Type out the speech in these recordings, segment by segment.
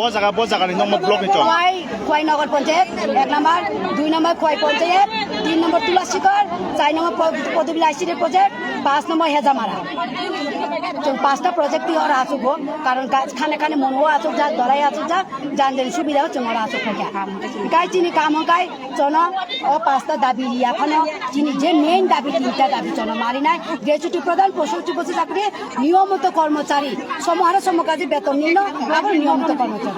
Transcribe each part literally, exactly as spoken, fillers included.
Bo jaga, bo jaga ni nokma block ni tong. Khwai, Khwai Nagar Panchayat, ek number, dui number Khwai Panchayat, tin number Tulashikar, char number Pod-, Podubila I C D project, panch number Hejamara. Chwng panchta project twi oro achukgo, karon ga-, khane khane mono achukjak, dolai achukjak, jandani subida o chwng oro achuk phaikha. Gai chini kamo gai, Chono o panchta dabi ya phano chini je main dabi tinta dabi chono marinai, gratuity pradhan, posho chibo chakri, niyomoto kormochari, somohara somokaji beton nino, abo niyomoto kormochari.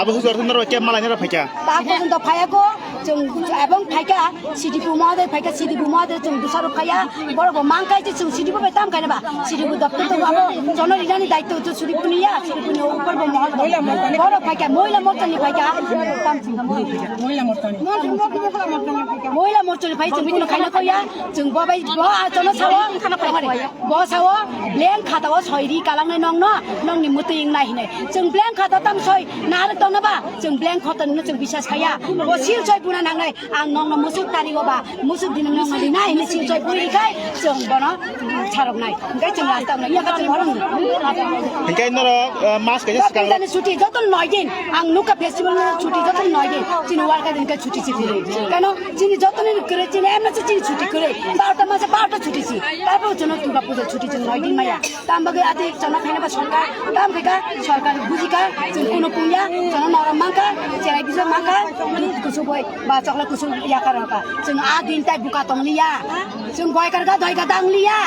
Abo hujor tundro ke malai nero phaikha. Ta porjonto phaiyago, chwng ebong phaikha, C D P mohoday phaikha, C D P mohoday chwng dusaro phaiya, borok bo mangkai je chwng C D P bai tam kaina ba, C D P doptor to abo chono rinani daitto to C D P niya, C D P ni upor bo mohol. Borok phaikha, mohila morchani phaikha, tam Mohila Morchani. Mohila Morchani phai chwng kuno khaina koya. Chwng bo bai bo a chono sao. Bo sao blank khata o soi ri kalang nai nong no, nong ni muti ing nai hinai. Chwng blank khata tam soi na ar tong na ba. Chwng blank khata no chwng bisas khaya. Bo sil soi buna nang nai. Ang nong no musuk tari go ba. Musuk din nong no di nai hinai sil soi buri khai. Chwng bono Sarok nai. Hingke chwng rasta nai. Yaka chwng horong. Hingke norok, eh, mas kaisa swkang. Pindani chuti joto noi din. Ang nukha festival no chuti joto noi din. Chini worker din ka chuti si phiri. Kano chini joto ni kre chini emna se chini chuti kre. Barota masa barota chuti si. Tarpor jono Durga Puja chuti chwng noi din maya. Tam bagwi ati chana khaina ba sorkar. Tam khaika sorkar bujika chwng kuno punya. Chana norom mangka. Cherai bisa mangka. Duk kusuk bai. Ba chokla kusuk yakar ka. Chwng a din tai buka tong liya. Chwng boy karga doi gada ang liya.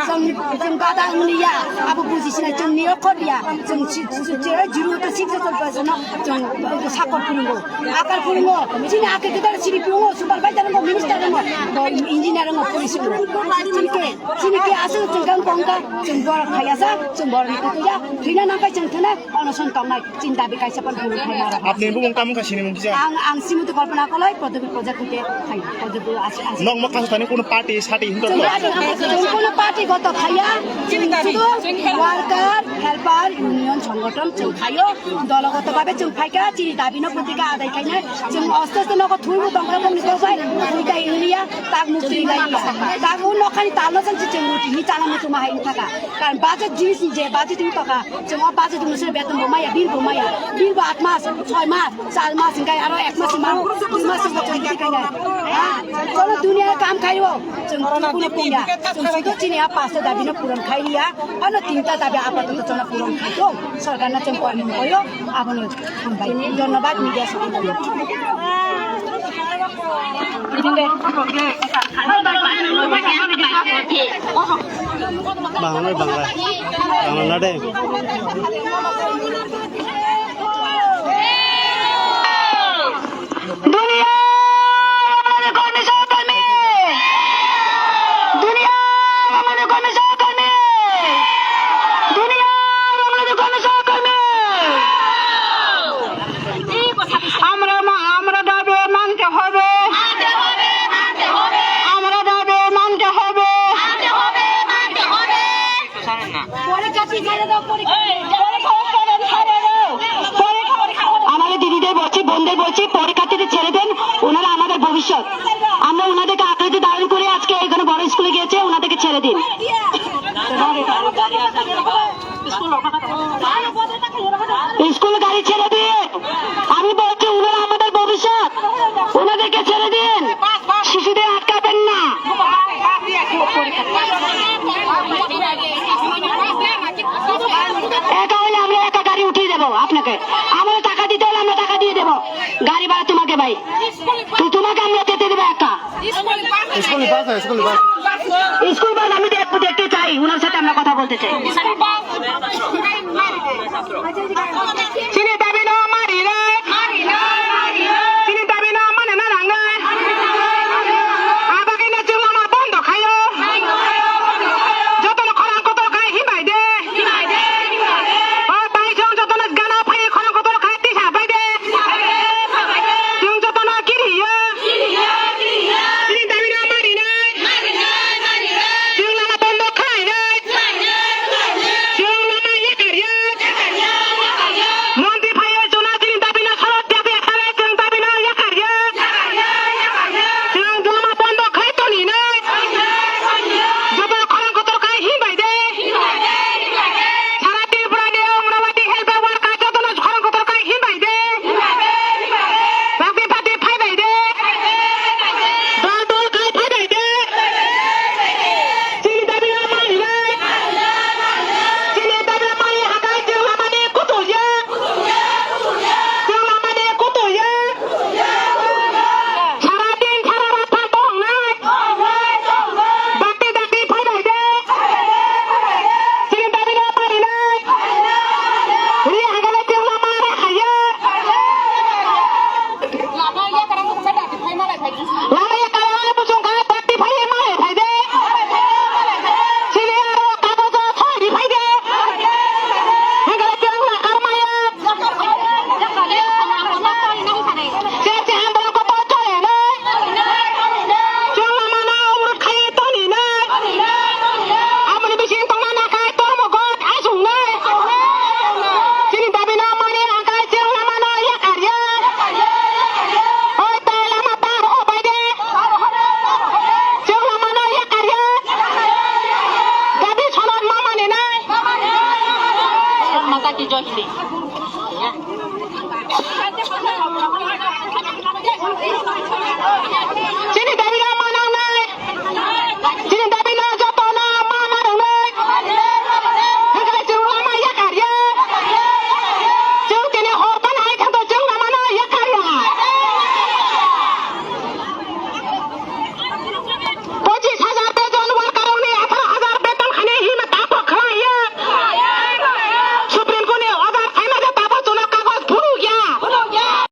Chwng, chwng gada ang liya. Abo buji sinai chwng ni okhor liya. Chwng si, si, si, zero to six to twelve no chwng sakor phurungo. Akar phurungo. Chini ake kedar siri phurungo. Supervisor ngo, minister ngo, engineer ngo, police ngo. Chini ke, chini ke asal chwng kang kong ka, chwng bor khaya sa, chwng bor ni kutuya. Thina nang kai chwng thina, onoson tongnai. Chini dabi kaisa pan purun khai mara. Apni bumung tamo kha sini mung kisa? Ang, ang Srimati Kalpana Koloi, Prodip Project hoite khai. Prodip as, as. Nok mok kasu tani kuno party sati hinto. Chwng party, chwng kuno party goto khaya. Chwng sudu worker, helper, union, songothon chwng khayo. Dologoto babe chwng phaika, chini dabi no protika adai khaina. Chwng oste oste nogo thulbu tongkra bongni kobai. Uita iliya, tak mukti iliya. Tak un nokhani talno chwng chwng ruti ni chana mutu mahai thaka. Karon budget jinis ni je budget ni toka. Chwng o budget ni sere beton bo maya, bill bo maya, bill bo aat mas, choi mas, char mas, hingkai aro ek mas, ma, dui mas, hingkai chwng kiti khainai. Ha? Cholo duniya kam khaio, chwng kuno punya, chwng sudo chini a pasta dabi no puron khai liya, ano tinta dabi apatoto cholo puron khai to, sorkar na chwng koi mung koyo, abono hambai. Dhonnobad media song. Bangla, Bangla. Bangla na de. Duniya Bangla de koi misal kami. Duniya Bangla de koi misal kami. Duniya Bangla de koi misal kami. আমরা মা-, আমরা দাবি মানতে হবে। মানতে হবে, মানতে হবে। আমরা দাবি মানতে হবে। মানতে হবে, মানতে হবে। আমাদের দিদিদের বলছি, বোনদের বলছি, পরীক্ষার্থীদের ছেড়ে দেন, ওনারা আমাদের ভবিষ্যৎ। আমরা ওনাদেরকে আকৃতি ধারণ করে আজকে এখানে বড় স্কুলে গিয়েছে, ওনাদেরকে ছেড়ে দিন। স্কুল গাড়ি ছেড়ে দিন। আমি বলছি, ওনারা আমাদের ভবিষ্যৎ, ওনাদেরকে ছেড়ে দিন। শিশুদের আটকাবেন না। একা হলে আমরা একা গাড়ি উঠিয়ে দেবো আপনাকে। আমাদের টাকা দিতে হলে আমরা টাকা দিয়ে দেবো। গাড়ি ভাড়া তোমাকে ভাই। তো তোমাকে আমরা যেতে দেবো একা। স্কুল বাস হয়, স্কুল বাস। স্কুল বাস আমি দেখ-, দেখতে চাই, ওনার সাথে আমরা কথা বলতে চাই। Chini dabi no mari re. Chini dabi no mani na nang re. Abagwi no chwng lama bondo khayo. Jotono khorang kotor khai himbai de. O bai chwng jotono gana phai khorang kotor khai tisa bai de. Chwng jotono kiri yo. Chini dabi no mari re. Chwng lama bondo khai re. Chwng lama yakar yo. Joy Hindi.